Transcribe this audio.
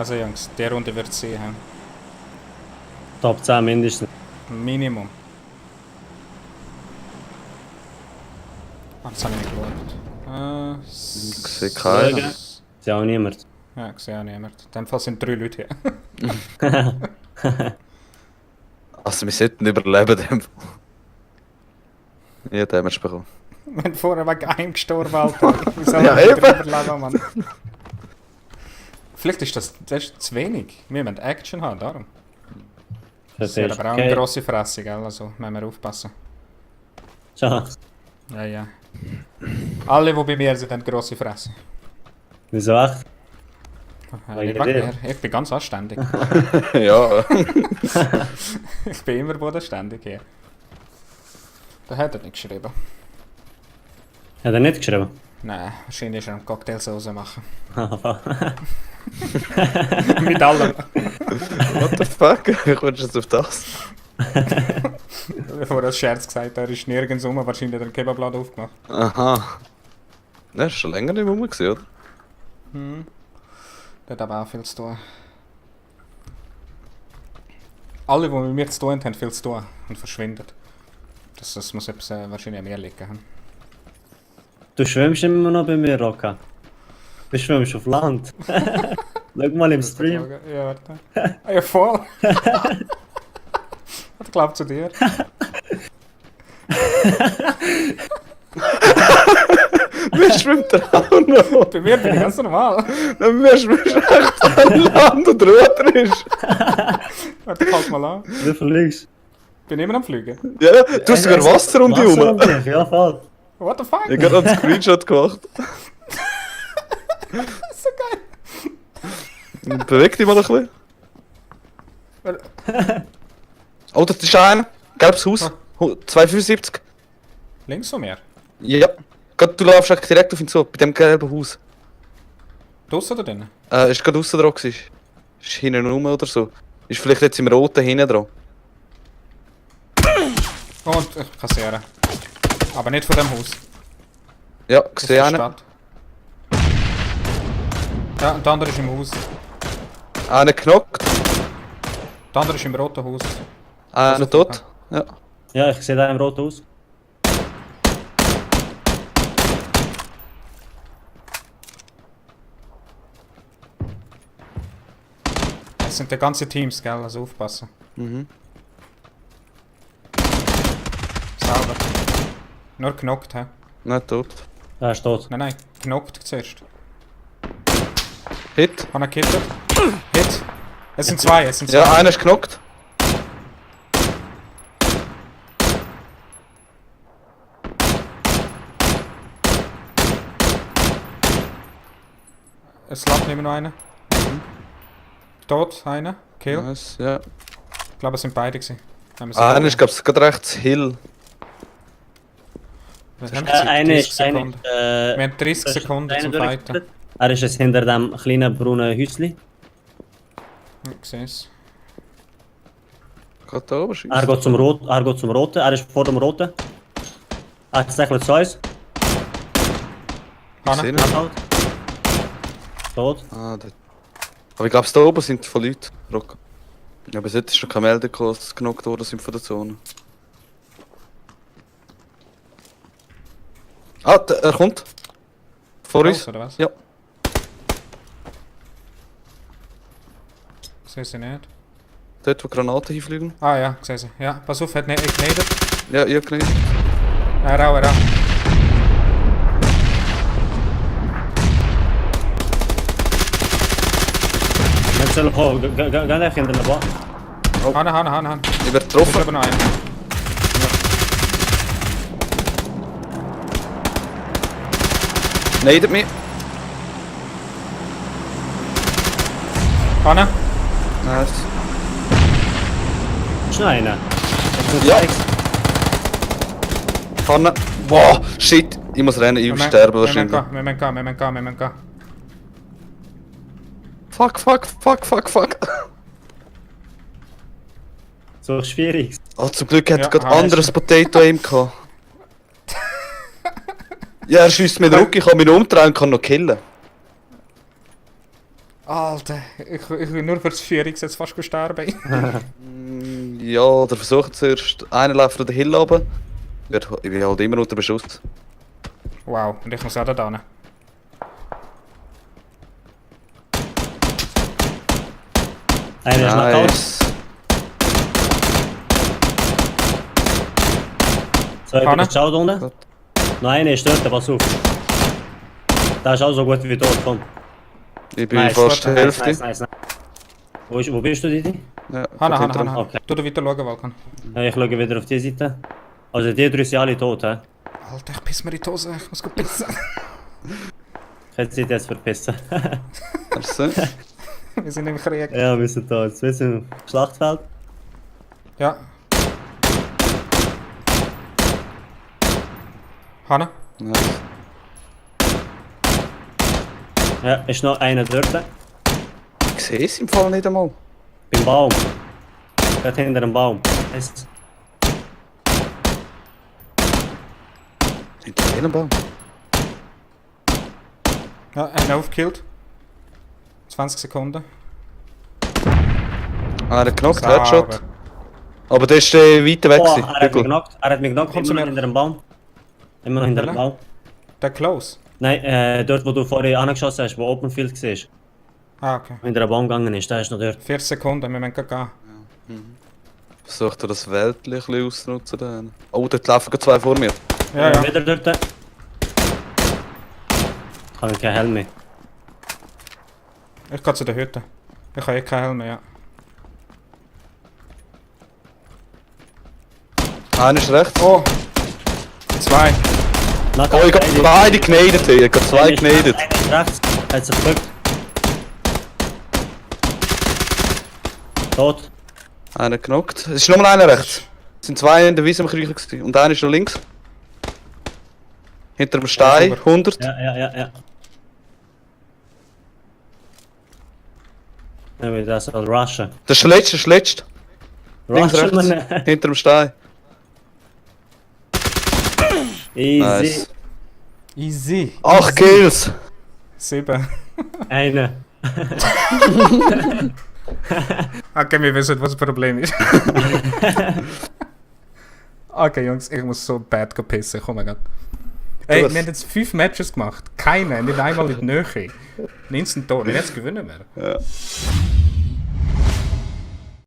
Also Jungs, die Runde wird es sein. He? Top 10 mindestens. Minimum. Ah, das habe ich nicht geschaut. Ich sehe keinen. Schauen. Ist ja auch niemand. Ja, ich sehe auch niemand. In dem Fall sind 3 Leute hier. Also wir sollten überleben dem. Ja, Damage bekommen. Wir haben vorher wegen einem gestorben, Alter. Wie soll Ja, ich eben. überleben, Mann? Vielleicht ist das ist zu wenig. Wir müssen Action haben, darum. Das ist aber auch eine grosse Fresse, gell? Also müssen wir aufpassen. Schau. Ja, ja. Alle, die bei mir sind, haben grosse Fresse. Wieso echt? Nicht wegen mir. Ich bin ganz anständig. Ja. Ich bin immer bodenständig hier. Da hat er nicht geschrieben. Hat er nicht geschrieben? Nein, wahrscheinlich ist er am Cocktailsauce machen. Ah, Mit allem. What the fuck? Wie kommst du jetzt auf das? Bevor er als Scherz gesagt hat, er ist nirgends rum, wahrscheinlich hat er einen Kebabladen aufgemacht. Aha. Ne, ist schon länger nicht mehr rum gewesen, oder? Der hat aber auch viel zu tun. Alle, die mit mir zu tun haben, haben viel zu tun und verschwinden. Das muss etwas wahrscheinlich an mir liegen. Du schwimmst immer noch bei mir, Roca. Du schwimmst auf Land. Schau mal im Stream. Ja, warte. Ah, ja, voll. Was glaubt zu dir? Wie schwimmt er auch noch? Bei mir bin ich ganz normal. Wie schwimmt er echt an Land und Ruder ist? Warte, halt mal an. Du fliegst. Bin immer am Fliegen. Ja, du hast sogar Wasser um dich Wasser herum. um dich, ja voll. What the fuck? Ich habe gerade einen Screenshot gemacht. Das ist so geil. Beweg dich mal ein bisschen. Oh, das ist einer. Gelbes Haus. 275. Links von mir? Ja. Du läufst eigentlich direkt auf ihn zu, bei dem gelben Haus. Draussen oder drinnen? Ist gerade aussen dran gewesen. Ist hinten rum oder so. Ist vielleicht jetzt im roten hinten dran. Und ich kassiere. Aber nicht von dem Haus. Ja, Aus gesehen der einen. Stadt. Ja, und der andere ist im Haus. Einen knockt. Der andere ist im roten Haus. Einer tot. Ja. Ja, ich sehe da im roten Haus. Das sind die ganzen Teams, gell? Also aufpassen. Mhm. Sauber. Nur knockt, hä? Nicht tot. Da ist tot. Nein, nein, knockt zuerst. Hit. Kann er kippen? Hit. Es sind zwei, es sind zwei. Ja, einer ist knockt. Es lebt immer noch einer. Tot, einer. Kill. Nice, ja. Ich glaube, es sind beide gewesen. Einer ist, glaube ich, gerade rechts Hill. Wir haben Zeit, Eine 30 ist. Sekunden. Eine, Wir haben 30 Sekunden zum Fighten. Er ist jetzt hinter dem kleinen braunen Häuschen. Ich sehe es. Geht da oben schießen. Er geht zum Roten. Er ist vor dem Roten. Er sächelt zu uns. Hanna? Sehen. Abhaut. Tot. Ah, dort. Aber ich glaube, da oben sind von Leuten. Rock. Ja, bis jetzt ist schon keine Meldung gekommen, dass sie genockt worden sind von der Zone. Ah, er kommt. Vor uns. Raus, oder was? Ja. Ich sehe sie nicht. Dort, wo Granaten hinfliegen. Ah ja, ich sehe sie. Ja, pass auf, hat nicht geknetet. Ja, ich hab gesehen. Er auch, er auch. Jetzt soll kommen. Geh nicht hinter den Ball. Hanna. Ich werde Ich getroffen. habe noch einen. Neidet mich. Hanna? Nice. Ist noch einer. Ja. Hanna. Wow, shit. Ich muss rennen, ich sterbe wahrscheinlich. Wir müssen gehen. Fuck. So schwierig. Oh, zum Glück hat Ja, er gerade ah, anderes ist- Potato Aim gehabt. Ja, er schießt mir den Rücken, ich kann mich noch umdrehen und kann noch killen. Alter, ich will nur für das Führungs jetzt fast sterben. Ja, oder versucht zuerst. Einer läuft von der Hill runter. Ich bin halt immer unter Beschuss. Wow, und ich muss auch da hin. Einer ist noch tot. Nice. Zweiter Hanne? ist auch unten. Gut. Noch einer ist dort, pass auf. Der ist auch so gut wie tot, komm. Ich bin Nice, fast die gut, Hälfte. Nice. Wo bist du, Didi? Ja, Hanna, dort hinter ihm. Hanna. Okay. Du da weiter schauen, Volkan. Ja, ich schaue wieder auf die Seite. Also die drei sind alle tot, hä? Alter, ich piss mir in die Hose, ich muss gut pissen. Ich hätte sie jetzt verpissen. Merci. Wir sind im Krieg. Ja, wir sind da. Jetzt wir sind im Schlachtfeld. Ja. Hanna? Nice. Ja, ist noch einer dort. Ich sehe es im Fall nicht einmal. Beim Baum. Dort hinter dem Baum. Es- Hinter jedem Baum. Ja, einer aufgekillt. 20 Sekunden. Einer knockt, Sauber. Headshot. Aber der ist weiter weg. Oh, gewesen, er hat mich Hügel. genockt. Er hat mich genockt. Komm zu Immer noch mir. hinter dem Baum. Immer noch hinter dem Welcher? Baum. Der Close. Nein, dort wo du vorhin angeschossen hast, wo Open Field war. Ah, okay. Hinter dem Baum gegangen ist, der ist noch dort. 40 Sekunden, wir müssen gehen. Versucht er das Wäldchen ein bisschen auszunutzen. Dann. Oh, dort laufen gerade zwei vor mir. Ja, ja. Wieder dort. Ich habe keinen Helm mehr. Ich gehe zu der Hütte. Ich habe eh keinen Helm mehr, ja. Einer ist rechts. Oh! Zwei. Knock Oh, ich hab beide genedet hier. Ich hab zwei genedet. Einer ist rechts. Hat sich gebückt. Tot. Einer knockt. Es ist nochmal einer rechts. Es sind zwei in der Wiese am Kriechen gewesen. Und einer ist noch links. Hinter dem Stein, sauber. 100. Ja. Dann will das soll rushen. Das ist der letzte, das ist der letzte. Links, Rushen, rechts. Mann. Hinter dem Stein. Easy. Nice. Easy. 8 Kills. 7. Einer. Okay, wir wissen, was das Problem ist. Okay, Jungs, ich muss so bad pissen. Komm mal. Ey, Was? wir haben jetzt 5 Matches gemacht. Keine, nicht einmal in die Nähe. Ein Instant Tor. Wenn jetzt gewinnen wir. Ja.